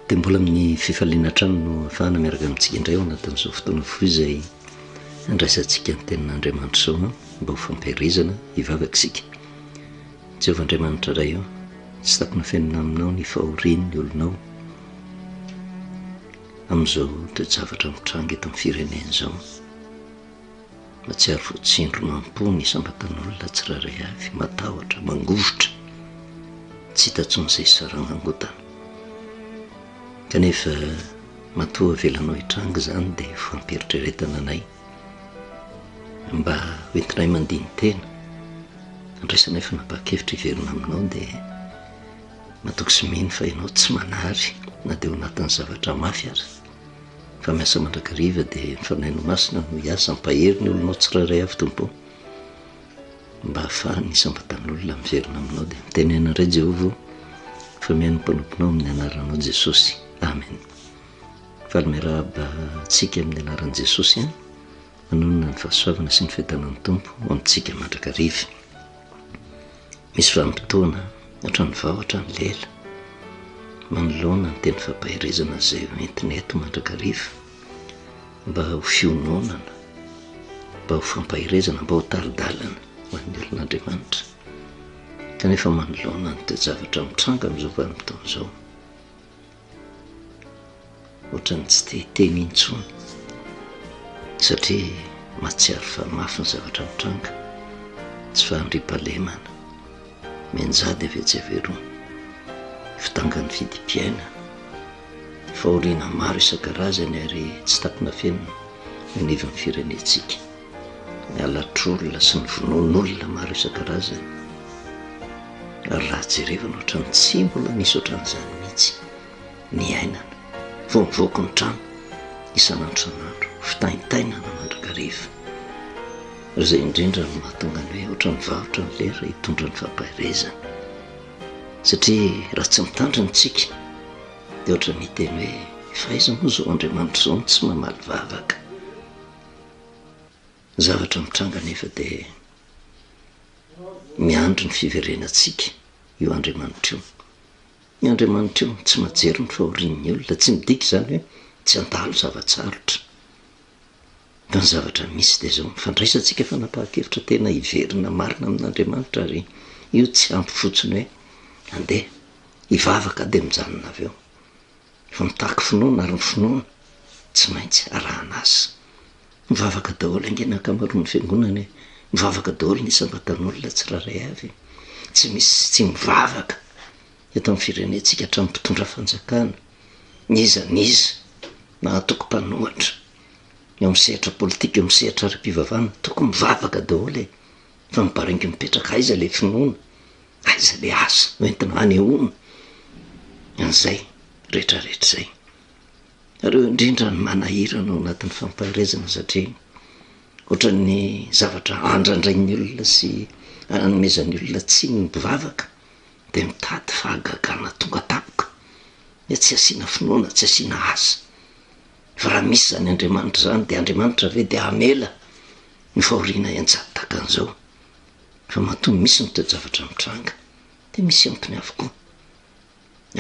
Dia mbola amin'ny fifaliana hatrany no ahafahana miaraka amintsika indray ao anatin'izao fotoana fohy izay andraisantsika ny tenin'Andriamanitra izao mba ho fampiherezana hivavaka isika. Jehovah Andriamanitra Ray ô, tsy takona fenina aminao ny fahorian'ny olonao amin'izao toe-javatra mitranga eto amin'ny firenena izao. Mahatsiaro voatsindrona am-po ny isam-batan'olona tsirairay avy, matahotra, mangovitra, tsy hita intsony izay sarangangotana. Kanefa matoa avelanao hitranga izany dia fampieritreretana anay mba hoentinay mandini-tena, andraisanay fanapahan-kevitra hiverina aminao dia matoky sy mino fa ianao tsy manary na dia ao anatin'ny zavatra mafy aza. Fa miasa mandrakariva dia ny Fanahinao Masina no hiasa hampahery ny olonao tsirairay avy Tompo ô. Mba hahafahan'ny isam-batan'olona miverina aminao dia mitenena indray Jehovah ô fa mihaino ny mpanomponao amin'ny anaranao Jesosy. Amen. Faly miarahaba antsika amin'ny anaran'i Jesosy an. Manonona ny fahasoavana sy ny fiadanan'ny Tompo ho amintsika mandrakariva. Misy vanim-potoana hatrany vao hatrany lela manoloana ny teny fampaherezana izay hoentina eto mandrakariva mba ho fiononana, mba ho fampaherezana, mba ho tari-dalana ho an'ny olon'Andriamanitra. Kanefa manoloana ny toe-javatra mitranga amin'izao vanim-potoana izao, Ohatran'ny tsy te hiteny intsony satria mahatsiaro fa mafy ny zavatra mitranga, tsy fahandriampahalemana, mianjady avy etsy avy eroa, fidangan'ny vidim-piainana, fahoriana maro isan-karazany ary tsy takona fenina eo anivon'ny firenentsika, ny halatr'olona sy ny vonoan'olona maro isan-karazany ary raha jerevana ohatran'ny tsy mbola nisy ohatran'izany mihitsy. niainana, vao mivoaka ny trano isan'andro isan'andro, fitaintainana mandrakariva. Ary izay indrindra no mahatonga ny hoe ohatran'ny varotra ny lera hitondra ny fampaherezana. Satria raha tsy mitandrina isika dia ohatran'ny hiteny hoe fa aiza moa izao Andriamanitra izao no tsy mamaly vavaka. Ny zavatra mitranga anefa dia miandry ny fiverenantsika io Andriamanitra io. Ny Andriamanitra io tsy majery ny fahorian'ny olona, tsy midika izany hoe tsy handalo zava-tsarotra. Fa ny zavatra misy dia izao, ny fandraisantsika fanapahan-kevitra tena hiverina marina amin'Andriamanitra ary io tsy ampy fotsiny hoe handeha hivavaka dia mijanona avy eo. Fa mitaky finoana ary ny finoana tsy maintsy arahana asa. Mivavaka daholo ange ny ankamaroan'ny fiangonana e! Mivavaka daholo ny isam-batan'olona tsirairay avy e! Tsy misy tsy mivavaka eto amin'ny firenentsika hatramin'ny mpitondra fanjakana, n'iza n'iza, na antoko mpanohatra, eo amin'ny sehatra politika, eo amin'ny sehatra ara-pivavahana, tokony mivavaka daholo e! Fa mibaringo mipetraka aiza ilay finoana? Aiza ilay asa hoentina hanehoana an'izay rehetrarehetra izay? Ireo indrindra no manahirana ao anatin'ny fampaherezana satria ohatran'ny zavatra andrandrain'ny olona sy anomezan'ny olona tsiny ny mpivavaka dia mitady fahagagana tonga tampoka, hoe tsy asiana finoana, tsy asiana asa. Fa raha misy izany Andriamanitra izany dia Andriamanitra ve dia hamela ny fahoriana hianjady tahaka an'izao? Fa matoa misy ny toe-javatra mitranga dia misy antony avokoa.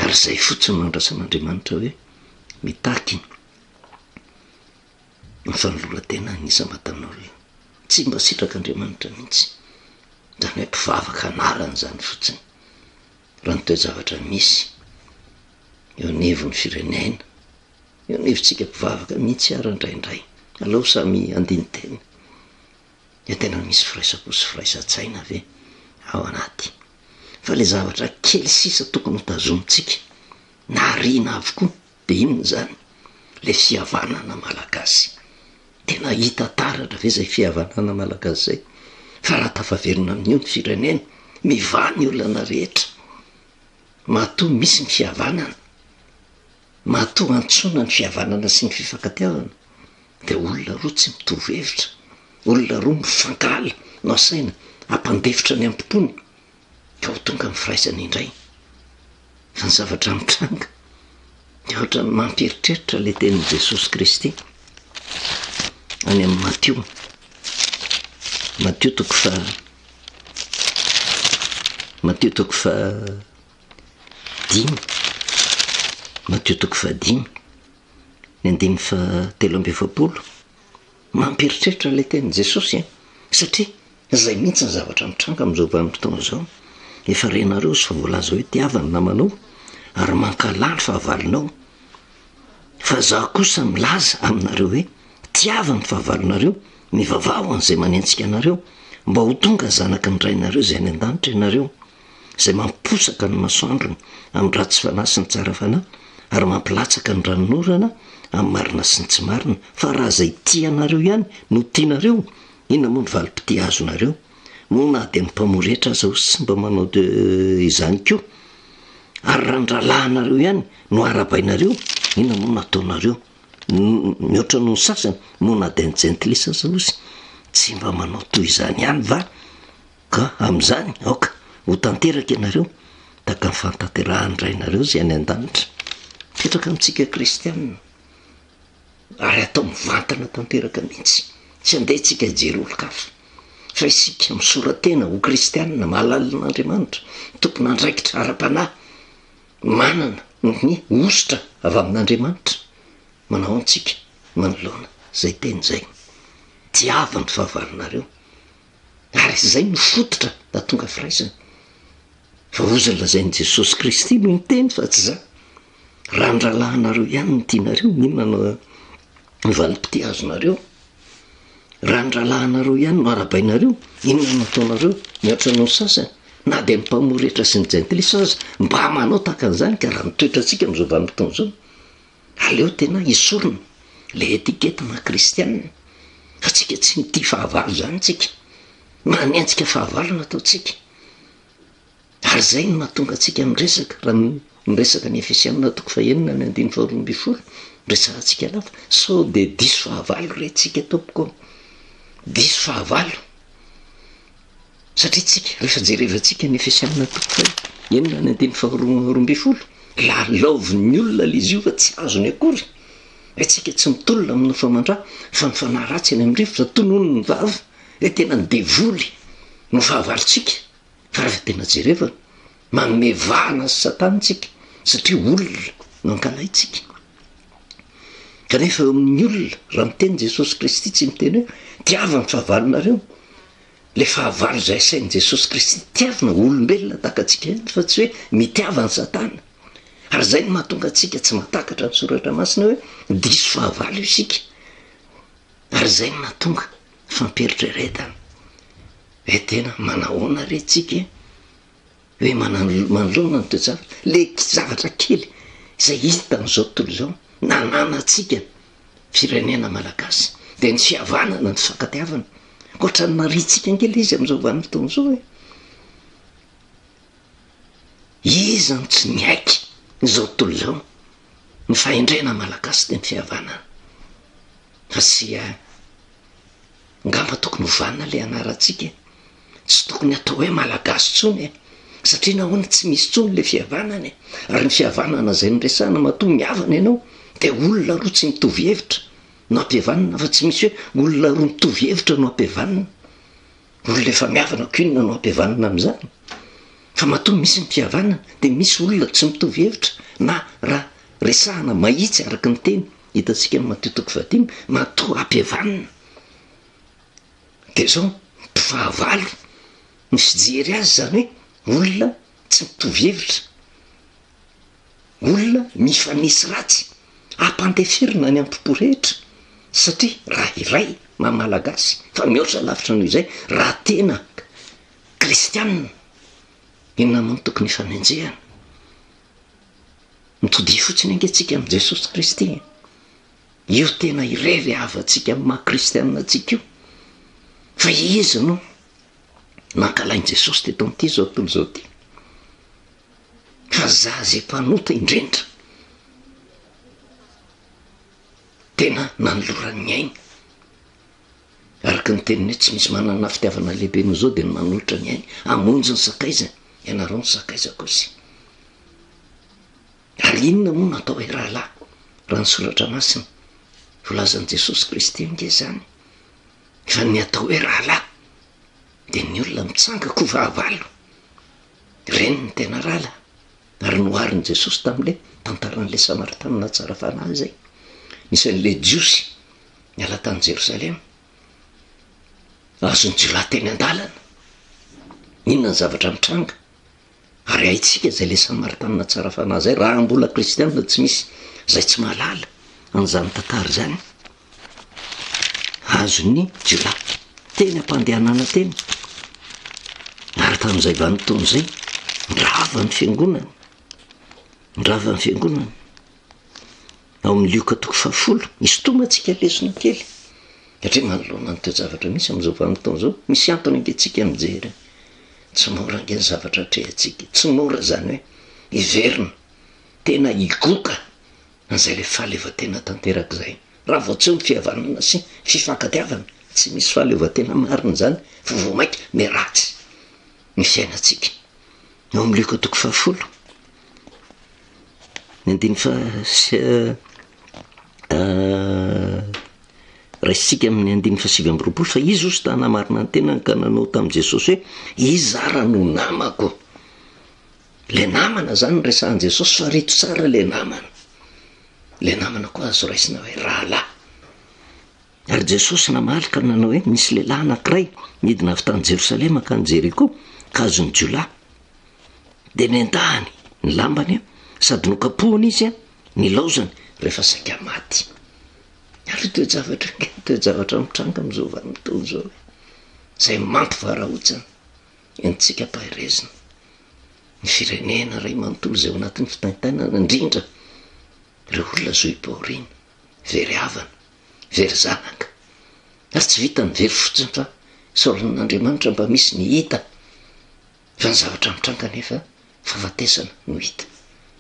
Ary izay fotsiny no andrasan'Andriamanitra hoe mitaky ny fanoloran-tena ny isam-batan'olona. Tsy mba sitrak'Andriamanitra mihitsy izany hoe mpivavaka anarana izany fotsiny. Raha ny toe-javatra misy eo anivon'ny firenena, eo anivontsika mpivavaka mihitsy ary indraindray, aleo samy handini-tena. Dia tena misy firaisam-po sy firaisan-tsaina ve ao anaty? Fa ilay zavatra kely sisa tokony ho tazomintsika na ariana avokoa dia inona izany? Ilay fihavanana malagasy. Tena hita taratra ve izay fihavanana malagasy izay? Fa raha tafaverina amin'io ny firenena, mivaha ny olana rehetra. Matoa misy ny fihavanana, matoa antsoina ny fihavanana sy ny fifankatiavana, dia olona roa tsy mitovy hevitra, olona roa mifankahala no asaina hampandefitra ny ampompony ka ho tonga amin'ny firaisana indray. Fa ny zavatra mitranga dia ohatran'ny mampieritreritra ilay tenin'i Jesosy Kristy any amin'ny Matio. Matio toko faha Matio toko faha dimy. Matio toko fahadimy, ny andininy fahatelo amby 40, mampieritreritra ilay tenin'i Jesosy an, satria izay mihitsy ny zavatra mitranga amin'izao vanim-potoana izao. Efa renareo sy fa voalaza hoe tiava ny namanao ary mankahalà ny fahavalonao. Fa izaho kosa milaza aminareo hoe, tiava ny fahavalonareo, mivavaha ho an'izay manenjika anareo, mba ho tonga zanaky ny Rainareo izay any an-danitra ianareo. izay mamposaka ny masoandrony amin'ny ratsy fanahy sy ny tsara fanahy, ary mampilatsaka ny ranonorana amin'ny marina sy ny tsy marina, fa raha izay tia anareo ihany no tianareo, inona moa ny valim-pitia azonareo? Moa na dia ny mpamory hetra aza hozy tsy mba manao de izany koa? Ary raha ny rahalahinareo ihany no arahabainareo, inona moa no ataonareo mihoatra noho ny sasany? Moa na dia ny jentilisa aza hozy tsy mba manao toy izany ihany va? Ka amin'izany, aoka ho tanteraka ianareo, tahaka ny fahatanterahan'ny Rainareo izay any an-danitra. Mipetraka amintsika kristiana, ary atao mivantana tanteraka mihitsy. Tsy andeha isika hijery olon-kafa, fa isika misora-tena ho kristiana, mahalala an'Andriamanitra, tompon'andraikitra ara-panahy, manana ny hosotra avy amin'Andriamanitra, manao antsika manoloana izay teny izay. Tiavo ny fahavalonareo. Ary izay no fototra nahatonga firaisana. Fa hozy ny lazain'i Jesosy Kristy no miteny fa tsy za. Raha ny rahalahinareo ihany no tianareo, inona no valim-pitia azonareo? Raha ny rahalahinareo ihany no arahabainareo, inona no ataonareo mihoatra noho ny sasany? Na dia ny mpamory hetra sy ny jentilisa aza mba manao tahaka an'izany ka raha ny toetrantsika amin'izao vanim-potoana izao, Aleo tena esorina le etiquette maha kristianina fa tsika tsy mitia fahavalo zany tsika, manenjika fahavalo no ataontsika, ary zay no mahatonga antsika miresaka raha miresaka ny Efesianina toko fahenina ny andininy faharoa ambin'ny folo resahantsika lava, sao de diso fahavalo re tsika tompoko ô, diso fahavalo. Satria tsika, rehefa jerevantsika ny Efesianina toko faha enina ny andininy faha 12, lalaovin'ny olona ilay izy io fa tsy azony akory. Hoe tsika tsy mitolona amin'ny nofo aman-dra fa ny fanahy ratsy eny amin'ny rivotra, tononin'ny vava, hoe tena ny devoly no fahavalontsika. Fa rehefa tena jerevana, manome vahana an'i Satana tsika satria olona no ankalaintsika. Kanefa eo amin'ny olona, raha miteny Jesosy Kristy tsy miteny hoe tiava ny fahavalonareo, Ilay fahavalo izay asain'i Jesosy Kristy tiavina, olombelona tahaka antsika ihany fa tsy hoe mitiava an'i Satana. Ary izay no mahatonga antsika tsy mahatakatra ny soratra masina hoe diso fahavalo isika. Ary izay no mahatonga fampieritreretana hoe tena manahoana re tsika e? Hoe manoloana ny toe-javatra, le zavatra kely izay hita amin'izao tontolo izao, nananantsika firenena malagasy, dia ny fihavanana, ny fifankatiavana. Ohatran'ny nariantsika ange le izy amin'izao vanim-potoana izao e. Iza no tsy niaiky izao tontolo izao ny fahendrena malagasy dia ny fihavanana. Fa tsy Angamba tokony hovana ilay anarantsika e! Tsy tokony atao hoe Malagasy intsony e! Satria nahoana tsy misy intsony ilay fihavanana e! Ary ny fihavanana izay noresahana matoa mihavana ianao dia olona roa tsy mitovy hevitra no ampihavanina fa tsy misy hoe olona roa mitovy hevitra no ampihavanina. Olona efa mihavana ko inona no ampihavanina amin'izany? Fa matoa misy ny fihavanana dia misy olona tsy mitovy hevitra na raha resahana mahitsy araka ny teny Hitantsika ny Matio toko fahadimy, matoa ampihavanina dia izao, mpifahavalo ny fijery azy izany hoe olona tsy mitovy hevitra, olona mifanesy ratsy, ampandeferina ny ampo-po rehetra satria raha iray maha malagasy fa mihoatra lavitra noho izay raha tena kristianina, inona moa no tokony hifanenjehana? Mitodiha fotsiny ange tsika amin'i Jesosy Kristy e. Io tena irery havantsika amin'ny maha kristianina antsika io. Fa izy no nankalain'i Jesosy teto amin'ity izao tontolo izao ity. Fa za izay mpanota indrindra tena nanolorany ny ainy. Araka ny teniny hoe tsy misy manana fitiavana lehibe noho izao dia ny manolotra ny ainy hamonjy ny sakaizany, ianareo ny sakaizako ozy. Ary inona moa no atao hoe rahalahy raha ny soratra masina? Voalazan'i Jesosy Kristy ange izany fa ny atao hoe rahalahy dia ny olona mitsanga-ko fahavalo, ireny no tena rahalahy. Ary noharin'i Jesosy tamin'ilay tantaran'ilay Samaritanina tsara fanahy izay. Nisy an'ilay Jiosy niala tany Jerosalema. Azon'ny jiolahy teny an-dalana. Inona ny zavatra mitranga? Ary haintsika izay ilay Samaritanina tsara fanahy izay, raha mbola kristianina tsy misy izay tsy mahalala an'izany tantara izany. Azon'ny jiolahy teny am-pandehanana teny. Ary tamin'izay vanim-potoana izay, nirava ny fiangonana. Nirava ny fiangonana. Ao amin'ny Lioka toko fahafolo, hisintomantsika lesona kely. Satria manoloana ny toe-javatra misy amin'izao vanim-potoana izao, misy antony ange tsika mijery. Tsy mora ange ny zavatra atrehantsika. Tsy mora izany hoe hiverina, tena higoka an'izay ilay fahaleovantena tanteraka izay. Raha vao tsy eo ny fihavanana sy fifankatiavana, tsy misy fahaleovantena marina izany fa vao mainka miharatsy ny fiainantsika. Ao amin'ny Lioka toko fahafolo, Ny andininy faha raisintsika amin'ny andininy faha-29 fa izy hozy ta hanamarina ny tenany ka nanao tamin'i Jesosy hoe, Iza ara no namako? Ilay namana izany no resahin'i Jesosy, farito tsara ilay namana. Ilay namana koa azo raisina hoe rahalahy. Ary Jesosy namaly ka nanao hoe, Nisy lehilahy anankiray nidina avy tany Jerosalema ka any Jeriko, ka azon'ny jiolahy. Dia nendahany ny lambany sady nokapohiny izy nilaozany rehefa saika maty. Ary io toe-javatra io ange ny toe-javatra mitranga amin'izao vanim-potoana izao e! Izay mampivarahontsana antsika ampaherezina ny firenena iray manontolo izay ao anatin'ny fitaintainana, indrindra ireo olona zohim-pahoriana, very havana, very zanaka. Ary tsy vitan'ny very fotsiny fa isaoran'Andriamanitra mba misy ny hita. Fa ny zavatra mitranga anefa fahafatesana no hita.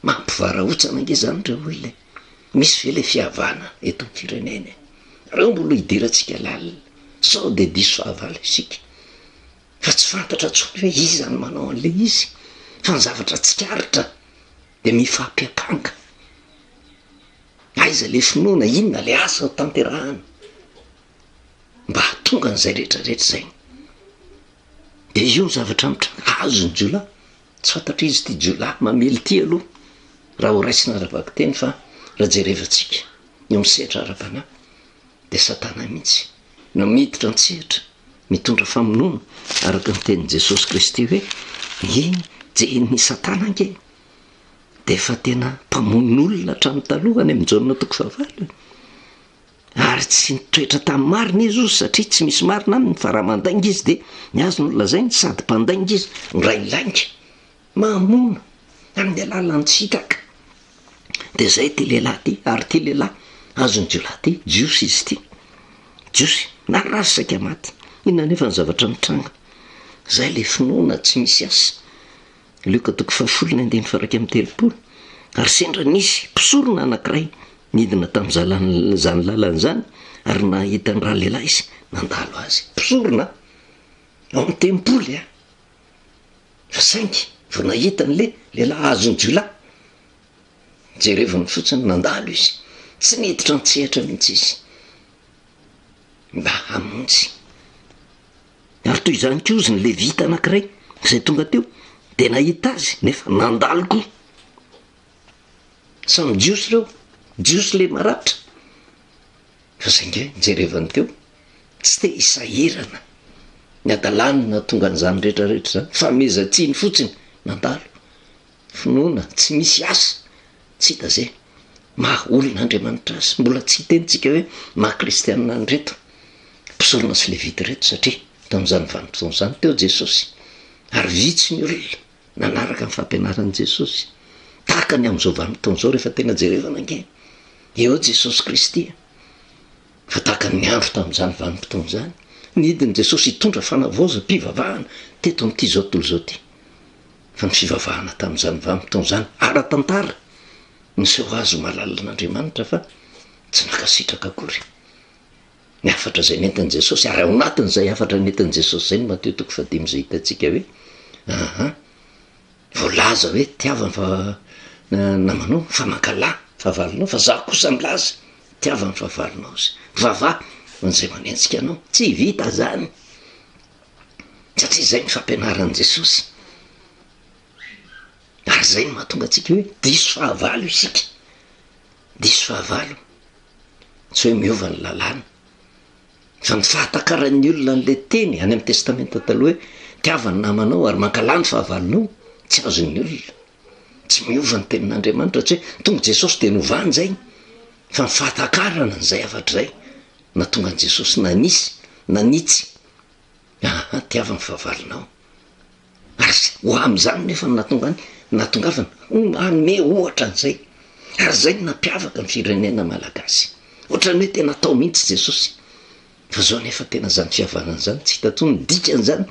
Mampivarahontsana ange izany ireo olona e! Misy ve ilay fihavana eto amin'ny firenena e? Ireo mbola hidirantsika lalina, sao dia diso fahavalo isika. Fa tsy fantatra intsony hoe iza no manao an'ilay izy, fa ny zavatra tsikaritra dia mifampiampanga. Aiza ilay finoana, inona ilay asa tanterahana mba hahatonga an'izay rehetra rehetra izay. Dia io ny zavatra mitranga, azon'ny jiolahy, tsy fantatro iza ity jiolahy mamely ity aloha raha ho raisina ara-bakiteny fa raha jerevantsika eo amin'ny sehatra ara-panahy dia satana mihitsy no miditra an-tsehatra mitondra famonoana araka ny tenin'i Jesosy Kristy hoe ny jehin'ny satana ange dia efa tena mpamono olona hatramin'ny taloha any amin'ny Jaona toko fahavalo e. Ary tsy nitoetra tamin'ny marina izy ozy satria tsy misy marina aminy fa raha mandainga izy dia ny azy no lazainy sady mpandainga izy no rainilainga mamono amin'ny alalan'ny tsy hitaka dia zay ity lehilahy ity ary ity lehilahy azon'ny jiolahy ity jiosy izy ity jiosy narary saika maty inona nefa ny zavatra nitranga zay le finoana tsy misy asa Lioka toko fahafolo ny andininy faha 31 Ary sendra nisy mpisorona anankiray nidina tamin'izany lalana izany, ary nahita ny ralehilahy izy nandalo azy. Mpisorona ao amin'ny tempoly an! Fa saingy vao nahita an'ilay lehilahy azon'ny jiolahy, jerevany fotsiny nandalo izy, tsy niditra an-tsehatra mihitsy izy mba hamonjy. Ary toy izany koa ozy ny Levita anankiray izay tonga teo dia nahita azy nefa nandalo koa. Samy Jiosy ireo, Jiosy le maratra. Fa saingy jerevany teo, tsy te hisahirana. Ny hadalany no nahatonga an'izany rehetra rehetra izany, fanomezan-tsiny fotsiny nandalo. Finoana tsy misy asa, tsy hita ze maha olon'Andriamanitra azy. Mbola tsy hiteny tsika hoe maha kristianina an'ireto mpisorona sy levita ireto satria tamin'izany vanim-potoana izany teo Jesosy ary vitsy ny olona nanaraka ny fampianaran'i Jesosy. Tahaka ny amin'izao vanim-potoana izao rehefa tena jerevana ange eo Jesosy Kristy fa tahaka ny andro tamin'izany vanim-potoana izany nidin'i Jesosy hitondra fanavaozam-pivavahana teto amin'ity izao tontolo izao ity. Fa ny fivavahana tamin'izany vanim-potoana izany, ara-tantara, niseho azy ho malalan'Andriamanitra fa tsy nankasitraka akory ny hafatra izay nentin'i Jesosy, ary ao anatin'izay hafatra nentin'i Jesosy izay ny Matio toko fahadimy izay hitantsika hoe, aha, voalaza hoe tiava ny fa namanao fa mankahala fahavalonao, fa zaho kosa milaza tiava ny fahavalonao sy mivavaha ho an'izay manenjika anao. Tsy vita izany. Satria izay ny fampianaran'i Jesosy. Ary izay. izay no mahatonga antsika hoe diso fahavalo isika. Diso fahavalo. Tsy hoe miova ny lalàna. Fa ny fahatakaran'ny olona an'ilay teny any amin'ny Testamenta Taloha hoe tiava ny namanao ary mankahala ny fahavalonao, tsy azon'ny olona. Tsy miova ny tenin'Andriamanitra, tsy hoe tonga Jesosy dia novany izay, fa ny fahatakarana an'izay hafatra izay nahatonga an'i Jesosy nanisy, nanitsy, aha, tiava ny fahavalonao. Ary ho amin'izany nefa no nahatonga ny nahatongavana ho hanome ohatra an'izay. Ary izay no nampiavaka ny firenena malagasy. Ohatran'ny hoe tena tao mihitsy Jesosy. Fa izao nefa tena izany fihavanana izany tsy hita intsony ny dikan'izany.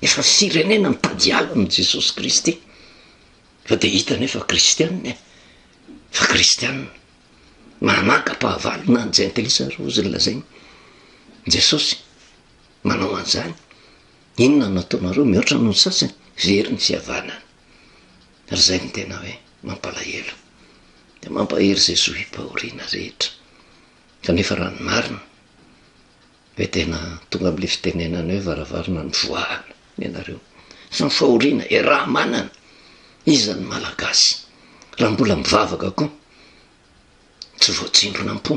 Efa firenena mitady hiala amin'i Jesosy Kristy. Fa dia hita nefa kristianina e. Fa kristianina. Manangam-pahavalo na ny jentilisa ary hozy ny lazainy. Jesosy manao an'izany. Inona no ataonareo mihoatra noho ny sasany? Very ny fihavanana. Ary izay no tena hoe mampalahelo. Dia mampahery izay zohim-pahoriana rehetra. Kanefa raha ny marina, hoe tena tonga amin'ilay fitenenana hoe varavarana nivoahana ianareo. Sy ny fahoriana iaraha-manana. Iza ny Malagasy raha mbola mivavaka koa tsy voatsindrona am-po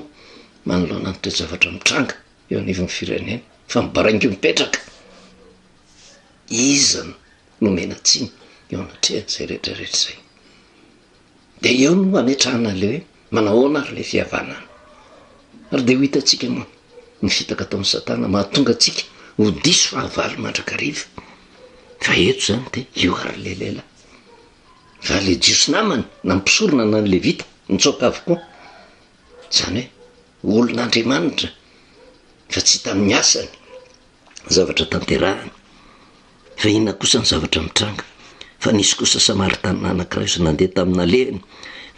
manoloana ny toe-javatra mitranga eo anivon'ny firenena fa mibaraingo mipetraka. Iza no nomena tsiny eo anatrehan'izay rehetra rehetra izay? Dia eo no ametrahana an'ilay hoe manahoana ary ilay fihavanana. Ary dia ho hitantsika moa ny fitaka ataon'i Satana mahatonga antsika ho diso fahavalo mandrakariva. Fa eto izany dia io ary ilay lehilahy. Fa ilay Jiosy namany, na ny mpisorona na ny Levita, nitsoaka avokoa. Izany hoe olon'Andriamanitra fa tsy tamin'ny asany ny zavatra tanterahany. Fa inona kosa ny zavatra mitranga? Fa nisy kosa Samaritanina anankiray izay nandeha tamin'ny nalehany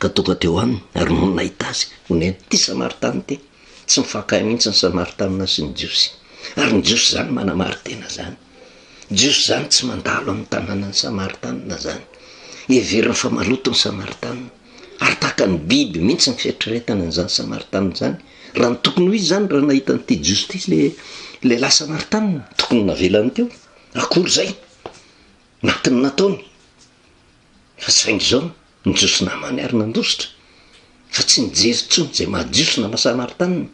ka tonga teo aminy, ary nony nahita azy, honena. Ity Samaritanina ity, tsy mifankahay mihitsy ny Samaritanina sy ny Jiosy. Ary ny Jiosy izany manamari-tena izany. Jiosy izany tsy mandalo amin'ny tanànan'ny Samaritanina izany. Heveriny fa maloto ny Samaritanina. Ary tahaka ny biby mihitsy ny fieritreretana an'izany Samaritanina izany. Raha ny tokony ho izy izany, raha nahita an'ity Jiosy ity ilay lehilahy Samaritanina, tokony navelany teo. Akory izay. Maty ny nataony. Fa saingy izao, ny Jiosy namany ary nandositra, fa tsy nijery intsony izay maha Jiosy na maha Samaritanina,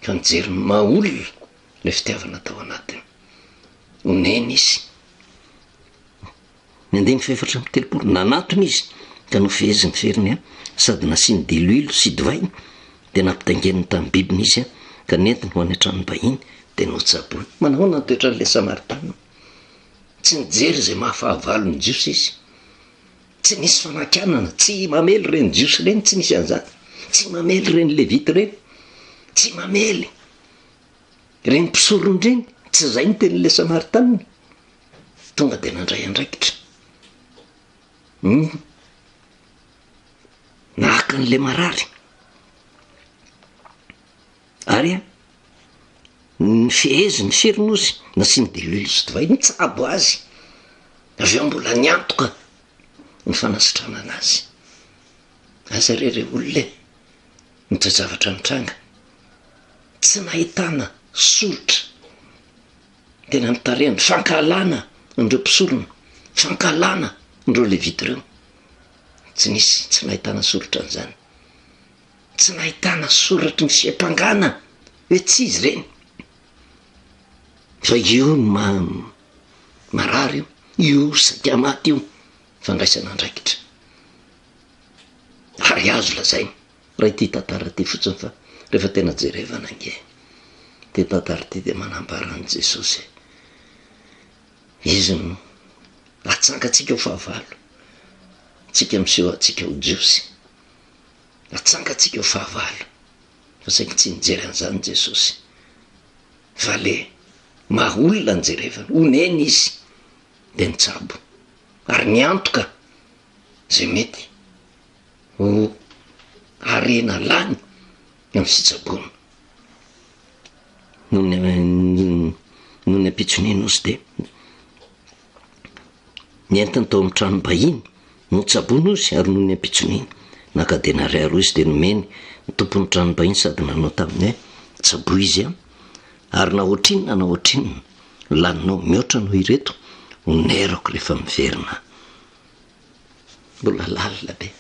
fa nijery ny maha olona ilay fitiavana tao anatiny. Onena izy. Ny andininy fahefatra amby telopolo, nanatona izy ka nofeheziny feriny sady nasiany diloilo sy divay, dia nampitaingeniny tamin'ny bibiny izy ka nentiny ho any an-tranom-bahiny, dia notsaboiny. Manahoana ny toetran'ilay Samaritanina? Tsy nijery izay maha fahavalo ny Jiosy izy. Tsy nisy fanakianana, tsy mamely ireny Jiosy ireny, tsy nisy an'izany. Tsy mamely ireny Levita ireny, tsy mamely ireny mpisorona ireny, tsy izay ny tenin'ilay Samaritanina. Tonga dia nandray andraikitra. Hmm. Nahaka an'ilay marary. Ary nifeheziny ny feriny ozy, nasiany diloilo sy divay, nitsabo azy. Avy eo mbola niantoka ny fanasitranana azy. Aza re re olona e, ny toe-javatra nitranga. Tsy nahitana soritra tena nitarihany, fankahalana an'ireo mpisorona, fankahalana an'ireo levita ireo. Tsy nisy, tsy nahitana soritra an'izany. Tsy nahitana soratry ny fiampangana hoe tsy izy ireny. Fa io no maha marary io, io saika maty io, fandraisana andraikitra. Ary azo lazaina, raha ity tantara ity fotsiny fa rehefa tena jerevana ange, ity tantara ity dia manambara an'i Jesosy. Izy no atsangantsika ho fahavalo, tsika miseho antsika ho Jiosy. Natsangantsika ho fahavalo, fa saingy tsy nijery an'izany Jesosy, fa le maha olona no jerevany, onena izy dia nitsabo, ary niantoka izay mety ho harena lany amin'ny fitsaboana. Nony nony ampitson'iny ozy dia Nentiny tao amin'ny tranom-bahiny, notsaboina ozy ary nony ampitson'iny, naka denaria roa izy dia nomeny ny tompon'ny tranom-bahiny sady nanao taminy hoe, Tsaboy izy an, ary na ohatrinona na ohatrinona laninao mihoatra noho ireto, honerako rehefa miverina aho. Mbola lalina be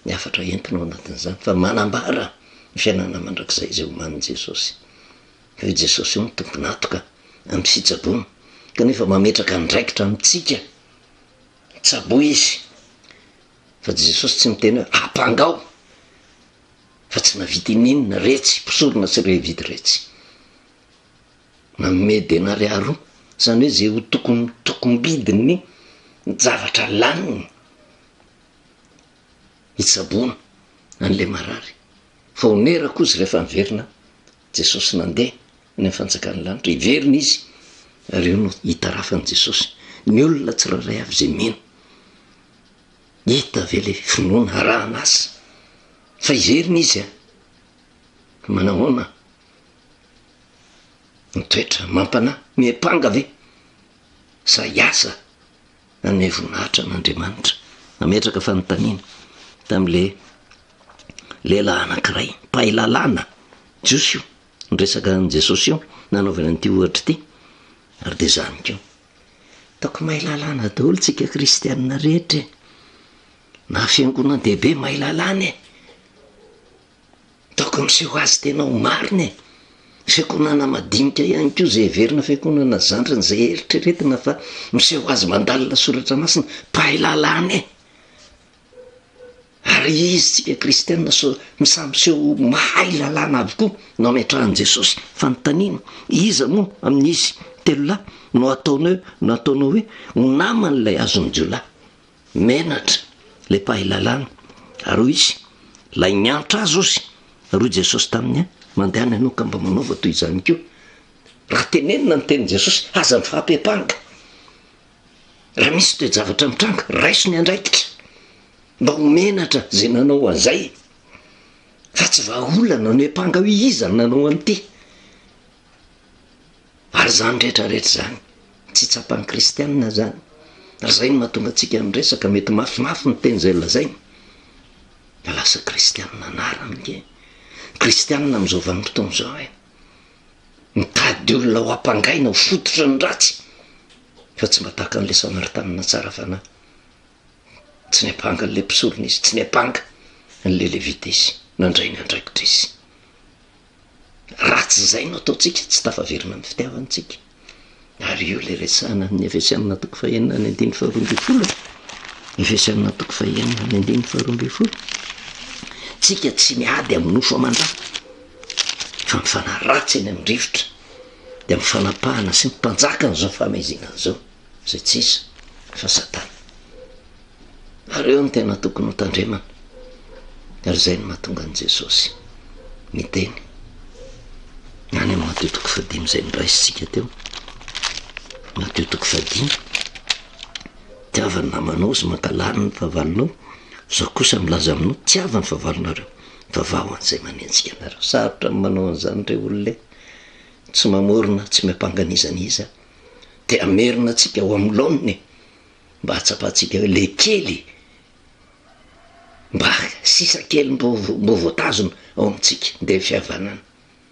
ny hafatra entina ao anatin'izany fa manambara ny fiainana mandrakizay izay omanin'i Jesosy. Fa io Jesosy io no tompon'antoka amin'ny fitsaboana kanefa mametraka andraikitra amintsika. Tsaboy izy. Fa Jesosy tsy miteny hoe ampangao fa tsy nahavita ininona retsy mpisorona sy revity retsy. Nanome denaria roa, izany hoe izay ho tokony tokombidin'ny zavatra laniny hitsaboana an'ilay marary. Fa onera koa izy rehefa niverina Jesosy nandeha any amin'ny fanjakan'ny lanitra, hiverina izy ary eo no hitarafan'i Jesosy ny olona tsirairay avy izay mino. Hita ve ilay finoana arahana asa? Fa hiverina izy a! Manahoana ny toetra mampanahy? Miampanga ve sa hiasa hanome voninahitra an'Andriamanitra? Nametraka fanontaniana tamin'ilay lehilahy anankiray, mpahay lalàna, jiosy io, niresaka an'i Jesosy io, nanaovany an'ity ohatra ity, ary dia izany koa. Ataoko mahay lalàna daholo tsika kristianina rehetra e! Na fiangonan-dehibe mahay lalàna e! Ataoko miseho azy tena ho marina e! Fiankonana madinika ihany koa izay heverina fiankonana zandriny izay eritreretina fa miseho azy mandalina soratra masina, mpahay lalàna e! Ary izy tsika kristiana so samy miseho ho mahay lalàna avokoa no ametrahan'i Jesosy fanontaniana, iza moa amin'izy telolahy no ataonao no ataonao hoe ho naman'ilay azon'ny jiolahy? Menatra ilay mpahay lalàna ary hoy izy, ilay niantra azy ozy, ary hoy Jesosy taminy, mandehana ianao ka mba manaova toy izany koa. Raha tenenina ny tenin'i Jesosy, aza mifampiampanga. Raha misy toe-javatra mitranga, raiso ny andraikitra. Mba ho menatra izay nanao an'izay. Fa tsy vahaolana ny miampanga hoe iza no nanao an'ity. Ary izany rehetra rehetra izany, tsy tsapan'ny kristianina izany. Ary izay no mahatonga antsika miresaka, mety mafimafy ny teny izay lazaina. Fa lasa kristianina anarany ange. Kristianina amin'izao vanim-potoana izao e. Mitady olona ho ampangaina ho fototry ny ratsy. Fa tsy mba tahaka an'ilay Samaritanina tsara fanahy. Tsy niampanga an'ilay mpisorona izy, tsy niampanga an'ilay Levita izy. Nandray ny andraikitra izy. Raha tsy izay no ataontsika, tsy tafaverina amin'ny fitiavana isika. Ary io ilay resahana amin'ny Efesianina toko fahenina ny andininy faharoa ambin'ny folo. Efesianina toko fahenina ny andininy faharoa ambin'ny folo. Tsika tsy miady amin'ny nofo aman-dra, fa ny fanahy ratsy eny amin'ny rivotra dia amin'ny fanapahana sy ny mpanjakan'izao fahamaizinana izao, izay tsy iza fa Satana. Ary eo no tena tokony ho tandremana. Ary izay no mahatonga an'i Jesosy miteny any amin'ny Matio toko fahadimy izay noraisintsika teo. Matio toko fahadimy. Tiava ny namanao sy mankahala ny fahavalonao. Izaho kosa milaza aminao, tiava ny fahavalonareo, vavaho an'izay manenjika anareo. Sarotra ny manao an'izany re olona e. Tsy mamorona, tsy miampanga an'iza n'iza. Te hamerina antsika ho amin'ny laoniny mba hahatsapantsika hoe le kely mba sisa kely mbo mbo voatazona ao amintsika dia fihavanana.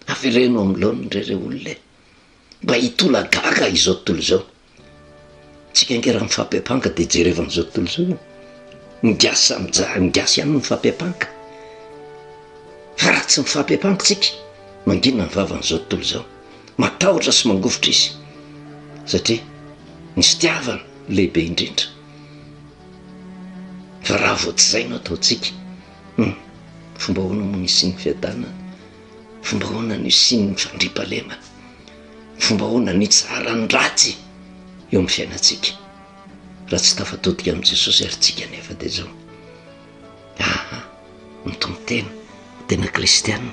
Avereno amin'ny laoniny re re olona e. Mba hitolagaga izao tontolo izao. Tsika ange raha mifampiampanga dia jerevan'izao tontolo izao e. Ny gasy samy ja- ny gasy ihany no mifampiampanga. Fa raha tsy mifampiampanga tsika, mangina ny vavan'izao tontolo izao. Matahotra sy mangovitra izy. Satria ny fitiavana lehibe indrindra. Fa raha vao tsy izay no ataontsika, hum, fomba ahoana moa no hisian'ny fiadanana? Fomba ahoana no hisian'ny fandriampahalemana? Fomba ahoana no hitsaharan'ny ratsy eo amin'ny fiainantsika? Raha tsy tafatodika amin'i Jesosy ary tsika anefa dia izao. Aha, mitonon-tena ho tena kristiana.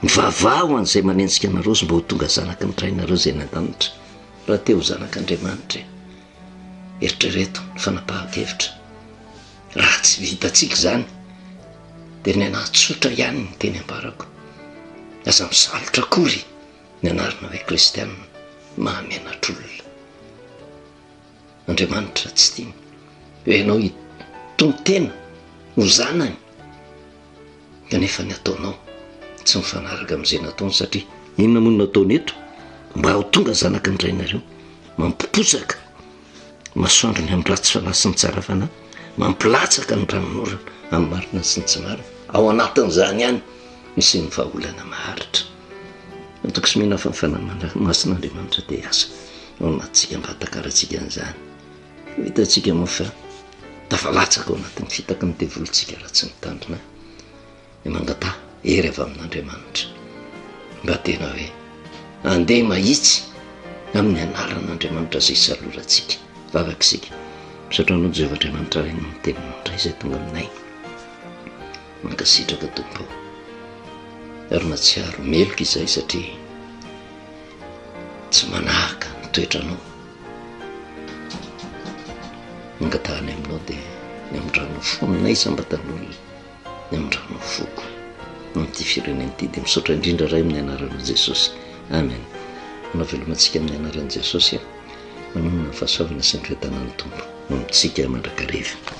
Mivavaha ho an'izay manenjika anareo sy mba ho tonga zanaky ny Rainareo izay any an-danitra. Raha te ho zanak'Andriamanitra e. Eritrereto ny fanapahan-kevitra. Raha tsy vitantsika izany dia ny anahy tsotra ihany ny teny ambarako. Aza misalotra akory ny anarana hoe kristiana, mahamenatr'olona. Andriamanitra tsy tiany hoe ianao hitonon-tena ho zanany kanefa ny ataonao tsy mifanaraka amin'izay nataony satria inona moa no nataony eto mba ho tonga zanaky ny rainareo mampiposaka. masoandrony amin'ny ratsy fanahy sy ny tsara fanahy, mampilatsaka ny ranonorana amin'ny marina sy ny tsy marina. Ao anatin'izany ihany misy ny vahaolana maharitra. Matoky sy mino aho fa ny Fanahy Masin'Andriamanitra dia hiasa ao anatintsika mba hahatakarantsika an'izany. Ho hitantsika moa fa tafalatsaka ao anatin'ny fitaky ny devoly tsika raha tsy mitandrina ny mangataha hery avy amin'Andriamanitra mba tena hoe andeha mahitsy amin'ny anaran'Andriamanitra izay isalorantsika. Vavaka isika. Misaotra anao Jehovah Andriamanitra Ray noho ny teninao indray izay tonga aminay. Mankasitraka Tompo. Ary matsiaro meloka izahay satria tsy manahaka ny toetranao. Angatahana aminao dia ny amindranao fo aminay isam-batan'olona, ny amindranao foko amin'ity firenena ity. Dia misaotra indrindra Ray amin'ny anaranao Jesosy. Amen. Manao veloma antsika amin'ny anaran'i Jesosy aho. Manonona ny fahasoavana sy ny fiadanan'ny Tompo ho amintsika mandrakariva.